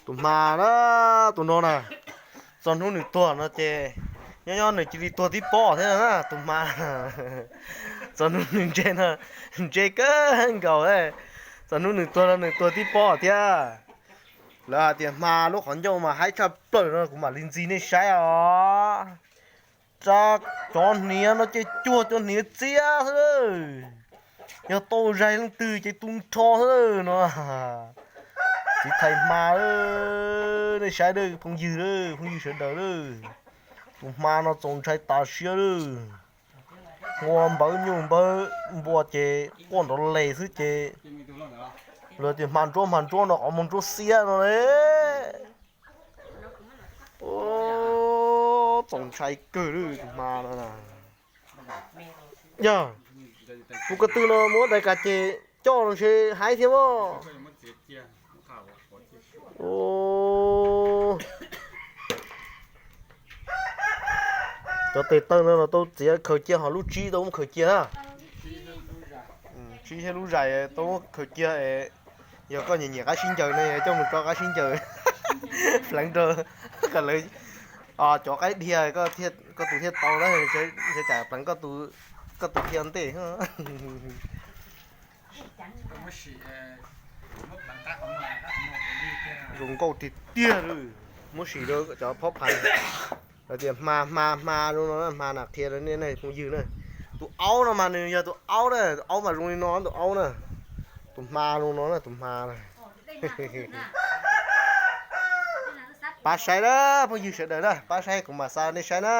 Tus hma na, tus no na, txog hnub nws tuag no ces nyob nyob nws cia li tuag tib pob thiab na tus hma. Txog hnub nws ntse no, ntse kawg nkaus, txog hnub nws tuag no nws tuag tib pob thiab. Lawv hais tias hma lub qhov ncauj mas haib tshaj plaws no kuv mam li ntxiv nej saib os. Rab cov hniav no ces cuag cov hniav txiab xwb. Yog tau zais leej twg ces tu nrho xwb no. Txiv thais hma, nej saib phooj ywg, phooj ywg sawv daws, tus hma no txaus ntshai tas siab lawm. Ua npawv nyuj npawv npua ces quaj nrov les xwb ces luag tias hma ntsuab hma ntsuab no qhov muag ntsuab xiab no. Txaus ntshai kawg li tus hma no. Yog, tus ko tw no muab daim kas ces coj los ntshe haib thiab as. Cov tes taw no los tau txiav khaws cia, ho lub tsib tau muab khaws cia na. Tsib thiab lub zais tau muab khaws cia es yog koj nyiam nyiam qab sib ncaws ne coj mus rau qab sib ncaws pleev rau kom lawv cov qaib dhia, koj tus thiaj tau na, tsam pleev koj tus dhia ntej. Zoo nkauj tiag tiag li. Muab sim rau cov phob phas, lawv tias hma hma hma zoo no, hma na qhia rau nej phooj ywg na. Tus aub no mas nws yog tus aub na, tus aub mas zoo li no tus aub na. Tus hma zoo no na tus hma na. Pab saib na, phooj ywg sawv daws na, pab saib kuv mam xa nej saib na.